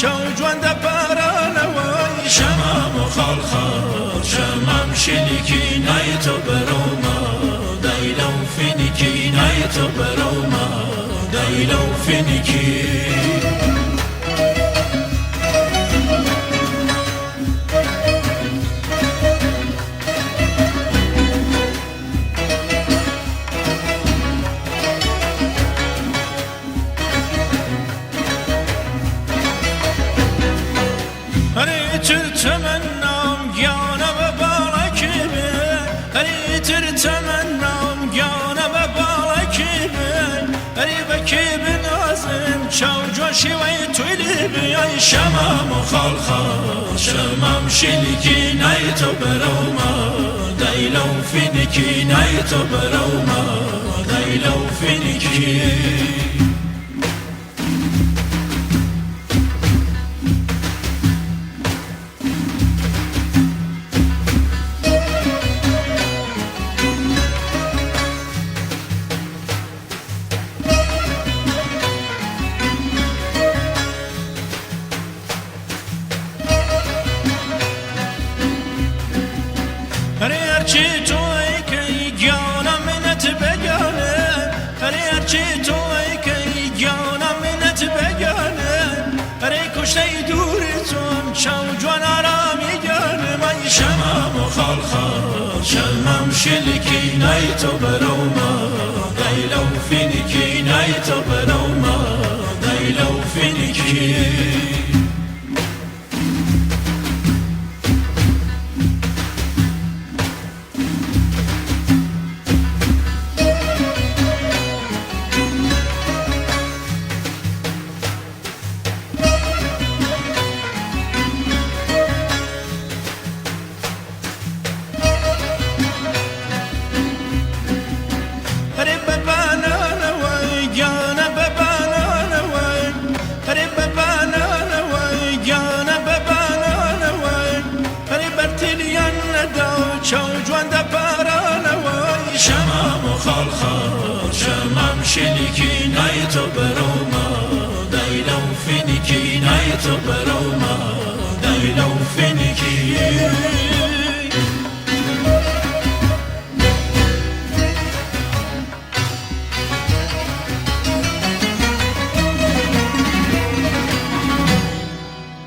چاو جوان دەپارانەوەی شەمام و خاڵخاڵ شەمام شیلکی نایتۆ بەرەوما دایلە و فینیکی نایتۆ بەرەوما دایلە و فینیکی. ئەرێ تر تەمەنام گیانە بە باڵەکی بێ، ئەرێ تر تەمەنام گیانە بە باڵەکی بێ، ئەرێ بەکێ بنازم چاو جوان شێوەی توی لێ بێ. ئەی شەمام و خاڵخاڵ شەمام شیلکی نایتۆ بەرەوما دایلە و فینیکی نایتۆ بەرەوما دایلە و فینیکی. ئەرێ هەرچی تۆیکەی گیانە منەت بەگانە، ئەرێ هەرچی تۆیکەی گیانە منەت بەگانە، ئەرێ کوشتەی دووری تۆم چاو جوان ئارامی گیانم. ئەی شەمام و خاڵخاڵ شەمام شیلکی نایتۆ بەرەوما دایلە و فینیکی نایتۆ بەرەوما دایلە و فینیکی. ئەرێ بەبانانەوەی گیانە بەبانانەوەی، ئەرێ بەبانانەوەی گیانە بەبانانەوەی، ئەرێ بەرتیلیان نەدا چاو جوان دەپارانەوەی شەمام و خاڵخاڵ شەمام شیلکی نایتۆ بەرەوما دایلە و فینیکی نایتۆ بەرەوما دایلە و فینیکی.